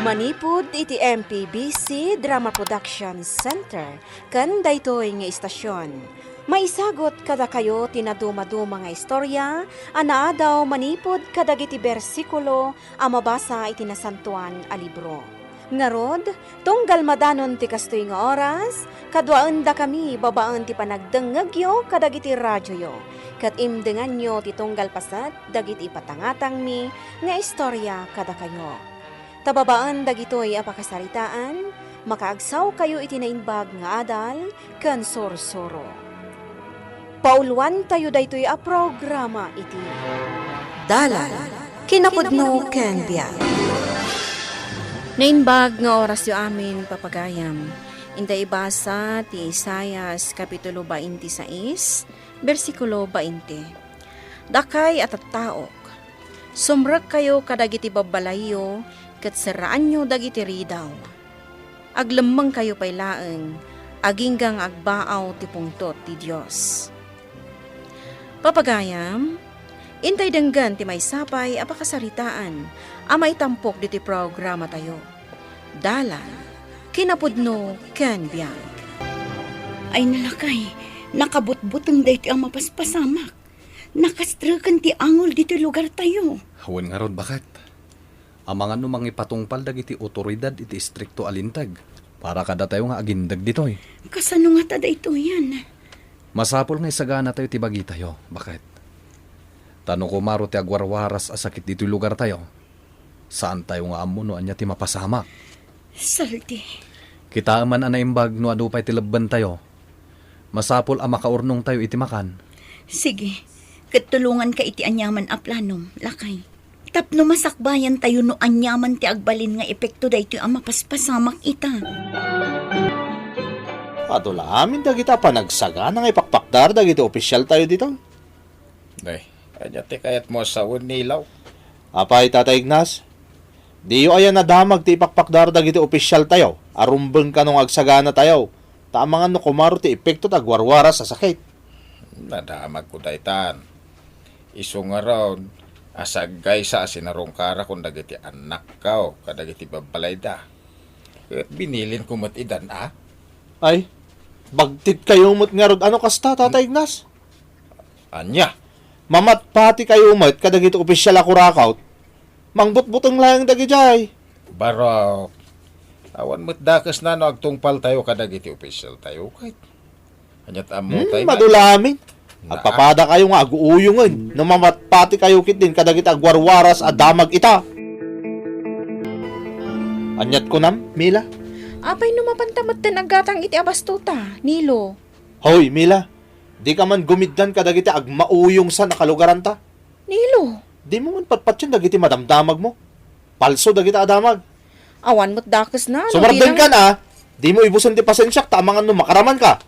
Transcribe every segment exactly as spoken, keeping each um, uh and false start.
Manipud iti M P B C Drama Production Center ken daytoy nga istasion, maisagut kadakayo ti nadumaduma nga istorya a naadaw manipud kadagiti bersikulo a mabasa iti Nasantoan a Libro. Ngarud, tunggal madanon ti kastoy nga oras, kaduaendakami babaen ti panagdengngegyo kadagiti radioyo, ket imdenganyo ti tunggal paset dagiti ipatangatangmi nga istorya kadakayo. Ta babaen dagitoy a pakasaritaan, makaagsawkayo iti naimbag nga adal ken sursuro. Pauluantayo daytoy a programa iti Dalan, Kinapudno ken Biag. Naimbag nga orasyo amin, papagayam. Inta ibasa ti Isaias, Kapitulo twenty-six, bersikulo twenty. Dakay a tattaok, sumrekkayo kadagiti babbalayyo ket serraanyo dagiti ridaw. Aglemmengkayo pay laeng, agingga nga agbaaw ti pungtot ti Dios. Papagayam, intay denggen ti maysa pay a pakasaritaan a maitampok ditoy programatayo. Dalan, Kinapudno ken Biag. Ay, nalakay, nakabutbuteng daytoy a mapaspasamak. Nakastreken ti angol ditoy lugartayo. Wen ngarud, baket. Amangan no mangipatungpal dagiti otoridad iti istrikto a linteg para kadatayo nga agindeg ditoy. Kasano ngata daytoyen? Masapul nga isaganatayo ti bagitayo, baket. Ta no kumaro ti agwarwaras a sakit ditoy lugartayo, saantayo nga ammo no ania ti mapasamak. Saldi. Kitaem man a naimbag no adu pay ti lebbentayo. Masapul a makaurnongtayo iti makan. Sige, ket tulonganka iti aniaman a planom, lakay. Tapno masakbayantayo no aniaman ti agbalin nga epekto daytoy a mapaspasamak ita. Adu la amin dagita a panagsagana nga ipakpakdar dagiti opisialtayo dita. Nay, ania ti kayatmo a sawen, Nilaw? Apay, Tata Ignas? Diyo aya nadamag ti ipakpakdar dagiti opisialtayo a rumbeng kano nga agsaganatayo, ta amangan no kumaro ti epekto ti agwarwaras a sakit. Nadamagko daytan. Isu ngarud, a saggaysa a sinarungkarakon dagiti annakko kadagiti babbalayda. Ket binilinko met idan a. Ay, bagtitkayo met ngarud a no kasta, Tata Ignas? Ania? Mamatpatikayo met kadagiti opisial a kurakot? Mangbutbuteng laeng dagidiay. Barok, awan met dakesna no agtungpaltayo kadagiti opisialtayo, ket aniat ammotayo Hmm, nga madulamin. Naa. Agpapadakayo nga aguuyongen no mamatpatikayo ketdin kadagiti agwarwaras a damag ita. Aniat kunam, Mila? Apay no mapanta metten aggatang iti abastota, Nilo? Hoy, Mila, dika man gumiddan kadagiti agmauyongsan a kalugaranta. Nilo. Dimo man patpatien dagiti madamdamagmo. Palso dagita a damag. Awan met dakesna, no Sumardengkan, bilang a. Dimo ibusen ti pasensiak ta amangan no makaramanka.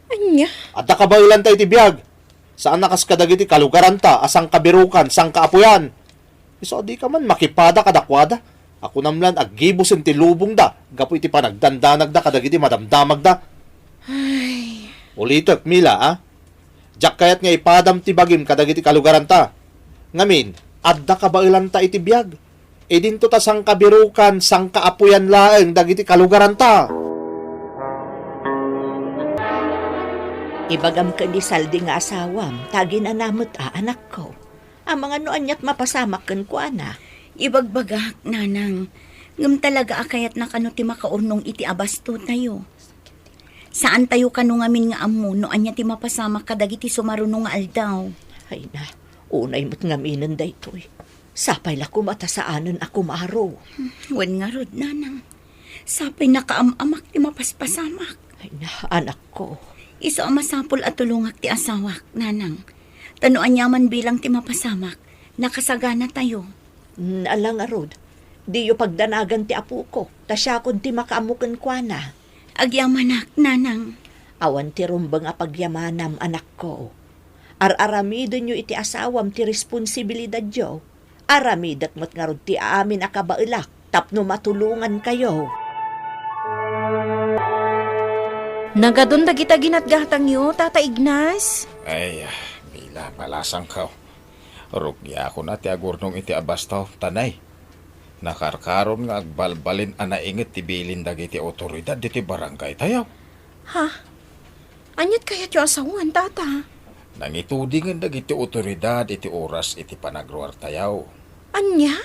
Ania? Adda kabaelanta iti biag. Saan a kas kadagiti kalugaranta a sangkabirukan, sangkaapuyan. Isu a dika man makipada kadakuada. Kunam lan aggibusen ti lubongda gapu iti panagdandanagda kadagiti madamdamagda. Ay. Ulitek, Mila, a? Diak kayat nga ipadam ti bagim kadagiti kalugaranta. Ngamin, adda kabaelanta iti biag. Idinto ta sangkabirukan, sangkaapuyan laeng dagiti kalugaranta. Ibagam ken ni Saldi nga asawam, ta aginana met a, anakko. Amangan no aniat mapasamak kenkuana. Ibagbagak, nanang, ngem talaga a kayatna kano ti makaurnong iti abastotayo. Saantayo kano ngamin nga ammo no ania ti mapasamak kadagiti sumaruno nga aldaw. Ay na, unay met ngaminen daytoy. Sapay la koma ta saanen a kumaro. Wen ngarud, nanang. Sapay nakaam-amak ti mapaspasamak. Ay na, anakko. Isu a masapul a tulongak ti asawak, nanang. Ta no aniaman bilang ti mapasamak, nakasaganatayo. Mm, ala ngarud, diyo pagdanagan ti apoko, ta siakon ti makaammo kenkuana. Agyamanak, nanang. Awan ti rumbeng a pagyamanam, anakko. Ar-aramidenyo iti asawam ti responsibilidadyo. Aramidek met ngarud ti amin a kabaelak tapno matulongankayo. Nagadun dagita ginatgatangyo, Tata Ignas? Ay, ah, Mila, palasangko. Rugiakon a ti agurnong iti abasto, tanay. Nakarkaron nga agbalbalin a nainget ti bilin dagiti awtoridad ditoy barangaytayo. Ha? Aniat kayatyo a sawen, Tata? Nangitudingen dagiti awtoridad iti oras iti panagruartayo. Ania?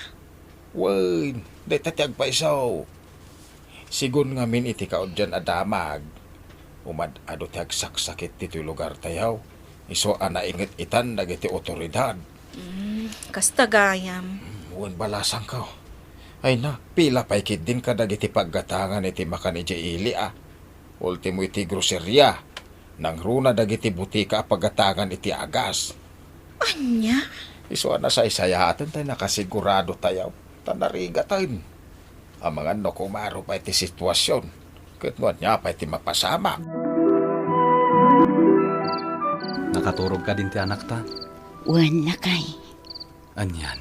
Wen, dayta ti agpayso. Sigun ngamin iti kauddian a damag, umad-adu ti agsaksakit ditoy lugartayo. Isu a nainget itan dagiti awtoridad. Mm, kasta gayam. Mm, wen balasangko. Ay na, pila pay ketdin kadagiti paggatangan iti makan idiay ili a. Ultimo iti groseria, nangruna dagiti butika a paggatangan iti agas. Ania? Isu a nasaysayaten tay nakasigurado tayo, ta narigaten. Amangan no kumaro pay ti situasion, ket no ania pay ti mapasamak. Nakaturog kadin ti anakta? Wen, lakay. Anian?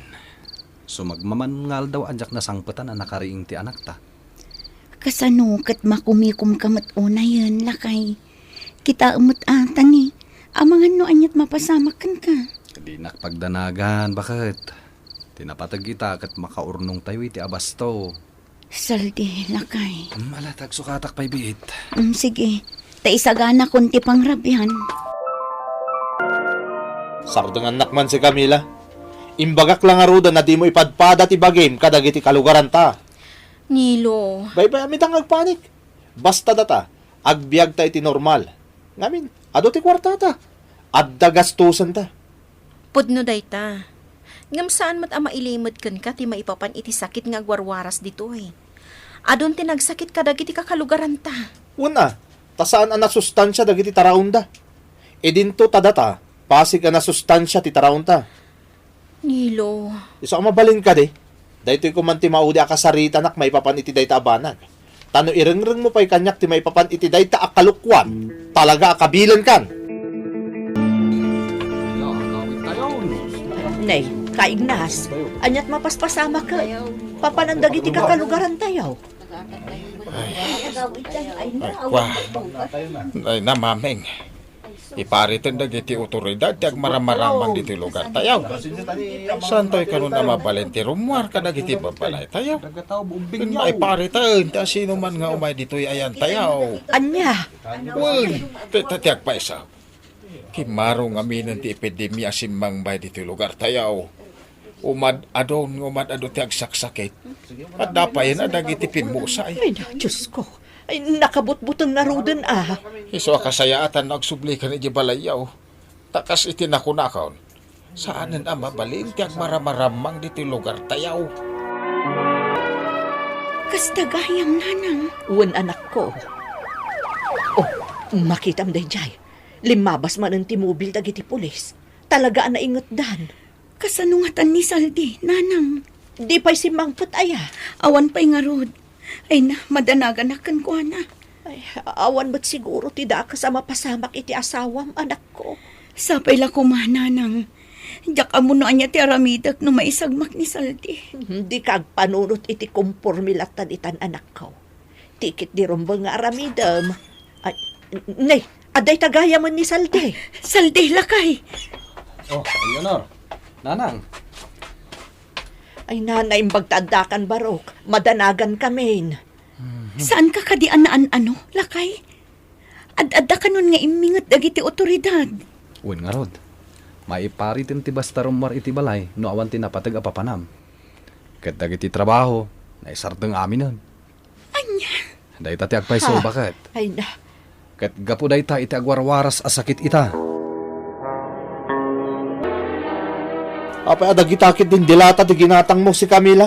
Sumagmamano nga aldaw a diak nasangpetan a nakariing ti anakta. Kasano ket makumikomka met unayen, lakay? Kitaem met a, ta ni, amangan no aniat mapasamak kenka. Dinak pagdanagan, baket. Ti napateg ita ket makaurnongtayo iti abasto. Saldi, lakay. Hmm, ala, ta agsukatak pay biit. Hmm, sige. Ta isaganakon ti pangrabian. Sardengannak man si Camila. Imbagak la ngaruden a dimo ipadpada ti bagim kadagiti kalugaranta. Nilo. Baybay-am ita nga agpanik. Basta data, agbiagta iti normal. Ngamin, adu ti kuartata. Adda gastosenta. Pudno dayta. Ngem saan met a mailimed kenka ti maipapan iti sakit nga agwarwaras ditoy. Adun ti nagsakit kadagiti kakalugaranta. Wen a, ta saan a nasustansia dagiti taraonda. Idinto ta data, pasig a nasustansia ti taraonta. Nilo. Isu a mabalin kadi, daytoy koman ti maudi a kasaritanak maipapan iti dayta a banag. Ta no irengrengmo pay kaniak ti maipapan iti dayta a kalokuan, talaga a kabilenkan. Nay, Ka Ignas, aniat mapaspasamak ket papanan dagiti kakalugarantayo? Ay, kwa. Ay, namameng. Ipariten dagiti otoridad ti agmaramaramang ditoy lugartayo. Saantayo kanon a mabalin ti rummuar kadagiti babbalaytayo. Ken maipariten ti asinoman nga umay ditoy ayantayo. Ania? Wen, ti, ti, ti agpayso. Kimmaro ngaminen ti epidemia a simmangbay ditoy lugartayo. Umad-adun nga umad-adu ti agsaksakit. Adda payen a dagiti pimmusay. Ay, na, Diyos ko. Ay, nakabutbuteng ngaruden a. Isu a kasayaatan no agsublikan idiay balayyo. Ta kas iti nakunakon, saanen a mabalin ti agmaramaramang ditoy lugartayo. Kasta gayam, nanang. Wen, anakko. Oh, makitam daydiay. Limmabas manen ti mobil dagiti pulis. Talaga a naingetdan. Kasano ngatan ni Saldi, nanang? Di pay simmangpet aya? Awan pay ngarud. Ay na, madanaganak kenkuana. Ay, awan met siguro ti dakes a mapasamak iti asawam, anakko. Sapay la koma, nanang. Diak ammo no ania ti aramidek no maisagmak ni Saldi. Dika agpanunot iti komporme latta ditan, anakko. Ti ketdi rumbeng nga aramidem. Ay, nay, adda ita gayamen ni Saldi. Saldi, lakay. Oh, Leonor. Nanang. Ay, na, naimbag ta addakan, Barok. Madanagan kamin. Saanka kadi a naan-ano, lakay? Ad-adda kanon nga imminget dagiti otoridad. Wen ngarud, maipariten ti basta rummuar iti balay no awan ti napateg a papanam. Ket dagiti trabaho, naisardeng aminen. Ania? Dayta ti agpayso, Ha? baket. Ay na. Ket gapu dayta iti agwarwaras a sakit ita. Apay a dagita ketdin dilata ti ginatangmo, si Camila?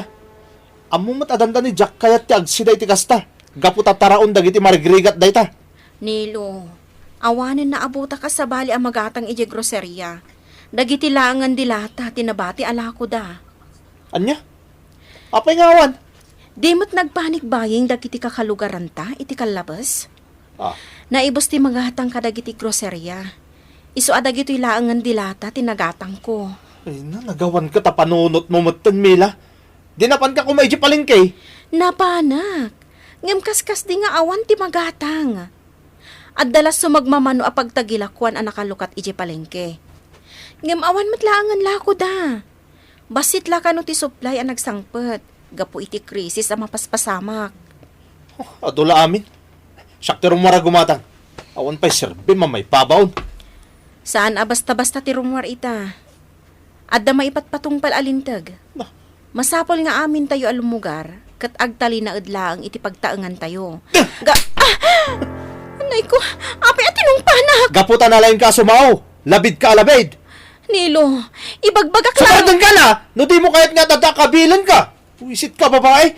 Ammo met a dandani diak kayat ti agsida iti kasta, gapu ta taraon dagiti marigrigat dayta. Nilo, awanen naabutak a sabali a magatang idiay groseria. Dagiti laengen dilata ti nabati a lakoda. Ania? Apay nga awan? Di met nagpanik buying dagiti kakalugaranta iti kallabes? Ah. Naibus ti magatang kadagiti groseria. Isu a dagitoy laengen dilata ti nagatangko. Ay na, nagawan ket a panunotmo metten, Mila. Di napanka koma idiay palengke? Napanak. Ngem kaskasdi nga awan ti magatang. Adda la sumagmamano a pagtagilakuan a nakalukat idiay palengke. Ngem awan met laengen lakoda. Bassit la kano ti supply a nagsangpet. gapu iti krisis a mapaspasamak. Oh, adu la amin. Siak ti rummuar a gumatang. Awan pay serbim a maipabaon. Saan a basta-basta ti rummuar ita. Adda maipatpatungpal a linteg. Nah. Masapul nga amintayo a lumugar ket agtalinaed laeng iti pagtaengantayo. Ga-, ah! Anay ko, apay a tinungpanak? Gapu ta nalaingka a sumao, labidka a labid. Nilo, ibagbagak lang. Sumardengka na! No dimo kayat nga adda kabilenka. Buisitka, babae.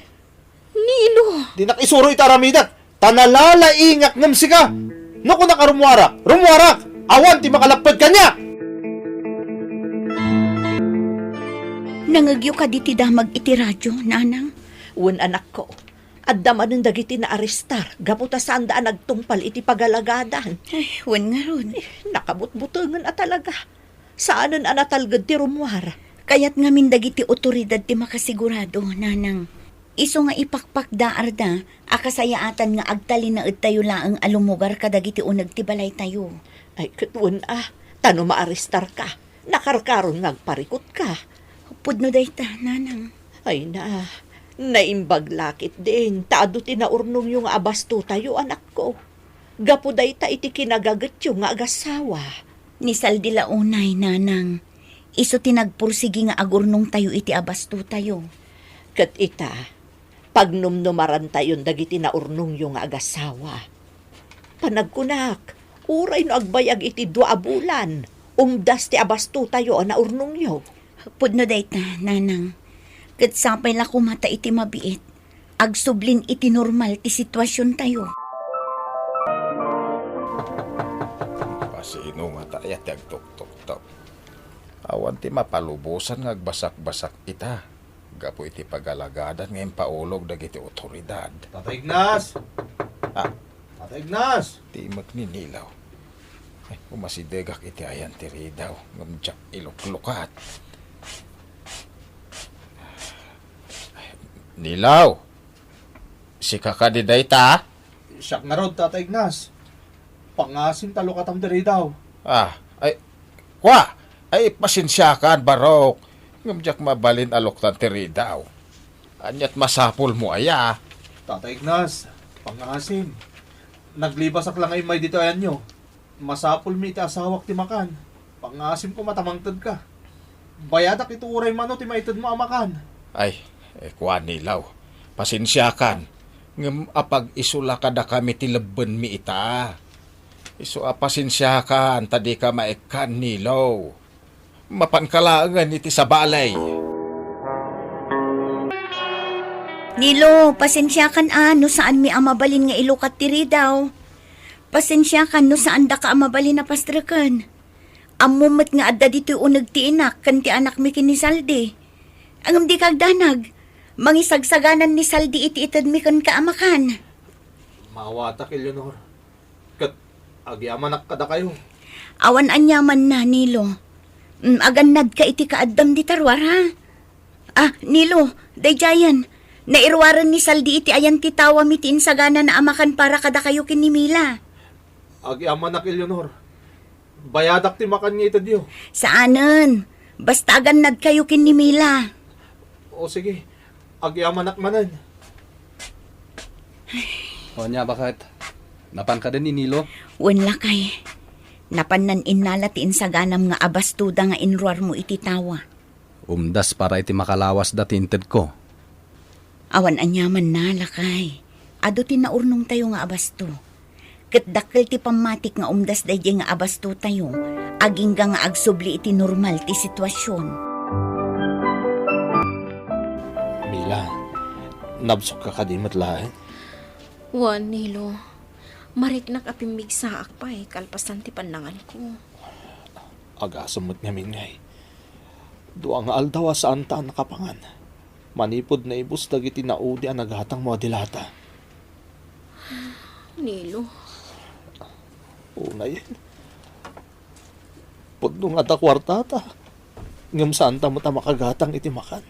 Nilo. Dinak isuro iti aramidek, ta nalalaingak ngem sika. No kunak a rummuarak, rummuarak! Awan ti makalapped kaniak! Nangngegyo kadi ti damag iti radio, Nanang? Wen, anakko. Adda manen dagiti naarestar gapu ta saanda a nagtungpal iti pagalagadan. Ay, wen ngarud. Eh, nakabutbutengen a talaga. Saanen a natalged ti rummuar. Kayat ngamin dagiti otoridad ti makasigurado, Nanang. Isu nga ipakpakdaarda a kasayaatan nga agtalinaedtayo laeng a lumugar kadagiti uneg ti balaytayo. Ay, ket wen a, ta no maarestarka, nakarkaron nga agparikutka. Pudno dayta, Nanang. Ay na, naimbag la ketdin, ta adu ti naurnongyo nga abastotayo, anakko. Gapu dayta iti kinagagetyo nga agassawa. Ni Saldi la unay, Nanang. Isu ti nagpursigi nga agurnongtayo iti abastotayo. Ket ita, pagnumnumarantayon dagiti naurnongyo nga agassawa. Panagkunak, uray no agbayag iti dua a bulan, umdas ti abastotayo a naurnongyo. Pudno dayta, Nanang. Ket sapay la koma ta iti mabiit, agsublin iti normal ti situasiontayo. Pasino ngata aya ti agtuktuktok? Awan ti mapalubosan nga agbasakbasak ita gapu iti pagalagadan nga impaulog dagiti otoridad. Tata Ignas! Ah. Tata Ignas! Timek ni Nilaw. Ay, umasidegak iti ayan ti ridaw, ngem diak iluklukat. Nilaw! Sika kadi dayta? Siak ngarud, Tata Ignas. Pangasim ta lukatam ti ridaw. Ah, ay, kua! Ay, pasensiakan, Barok. Ngem diak mabalin a luktan ti ridaw. Ania't masapulmo aya? Tata Ignas, pangasim. Naglibasak la nga immay ditoy ayanyo. Masapulmi iti asawak ti makan. Pangasim koma ta mangtedka. Bayadak iti uray mano ti maitedmo a makan. Ay, eh, kuan, Nilaw. Pasensiakan. Ngem apag-isu la kadakami ti lebbenmi ita. Isu a pasensiakan ta dika maikkan, Nilaw. Mapanka laengen iti sabali. Nilo, pasensiakan a no saanmi a mabalin nga ilukat ti ridaw. Pasensiakan no saandaka a mabalin a pastreken. Ammom met nga adda ditoy uneg ti inak ken ti anakmi ken ni Saldi. Ngem dika agdanag. Mangisagsaganan ni Saldi iti itedmi kenka a makan. Maawatak, Eleanor. Ket agyamanak kadakayo. Awan aniamanna, Nilo. Mm, agannadka iti kaaddam dita ruar, ha? Ah, Nilo, daydiayen. Nairuaren ni Saldi iti ayan ti tawami ti insaganana a makan para kadakayo ken ni Mila. Agyamanak, Eleanor. Bayadak ti makan nga itedyo. Saanen. Basta agannadkayo ken ni Mila. O sige, agyamanak manen. O ania, baket? Napan kadin ni Nilo? Wen, lakay. Napannan innala ti insaganam nga abastoda nga inruarmo iti tawa. Umdas para iti makalawasda ti intedko. Awan aniamanna, lakay. Adu ti naurnongtayo nga abasto. Ket dakkel ti pammatik nga umdas daydiay nga abastotayo, agingga nga agsubli iti normal ti situasion. Mila, nabsogka kadi met laeng? Wen, Nilo. Mariknak a pimmigsaak pay kalpasan ti pannanganko. Agasem met ngamin ngay. Dua nga aldaw a saanta a nakapangan. Manipud naibus dagiti naudi a nagatangmo a dilata. Nilo. Unayen. Pudno nga adda kuartata. Ngem saanta met a makagatang iti makan.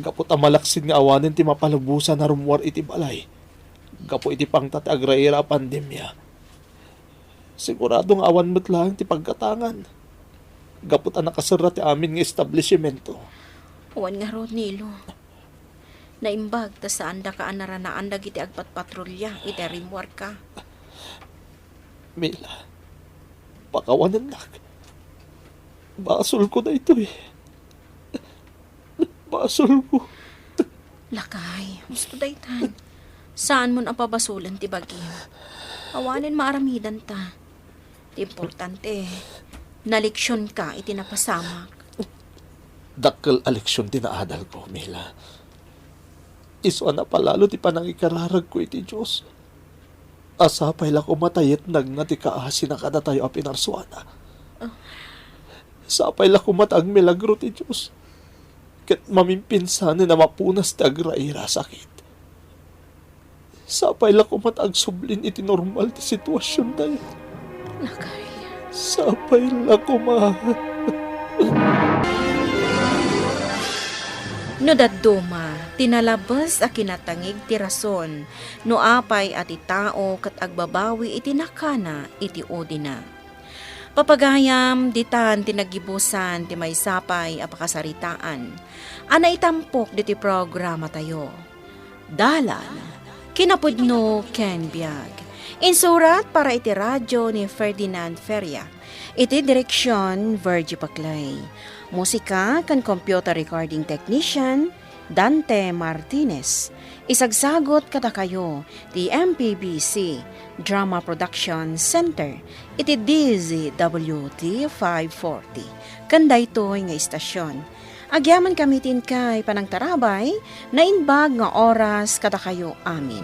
Gapu ta malaksid nga awanen ti mapalubosan a rummuar iti balay. Gapu iti pangta ti agraira a pandemia. Sigurado nga awan met laeng ti paggatangan. Gapu ta nakaserra ti amin nga establisimentu. Awan ngarud, Nilo. Naimbag ta saandaka a naranaan dagiti agpatpatrulia iti rimmuarka. Mila, pakawanennak. Basolko daytoy. Basolko. Lakay, husto daytan. Saanmon a pabasolen ti bagim. Awanen maaramidanta. Ti importante, naleksionka iti napasamak. Dakkel a leksion ti naadalko, Mila. Isu a napalalo ti panangikararagko iti Dios. A sapay la koma ta yetnagna ti kaasina kadatayo a pinarsuana. Ah. Sapay la koma ta agmilagro ti Dios. Ket mamimpinsanen a mapunas ti agraira a sakit. Sapay la koma ta agsublin iti normal ti situasiontayo. Lakay. Sapay la koma. No dadduma, ti nalabes a kinatangig ti rason, no apay a ti tao ket agbabawi iti nakana iti udina. Papagayam, ditan ti naggibusan ti maysapay a pakasaritaan a naitampok diti programatayo. Dalan, kinapudno ken biag. Insurat para iti radio ni Ferdinand Feria. Iti direksion, Virgie Paclay. Musika ken computer recording technician, Dante Martinez. Isagsagot kadakayo ti M P B C Drama Production Center iti D Z W T five forty ken daytoy nga istasyon. Agyamankami ti inkay panangtarabay, naimbag nga oras kadakayo amin.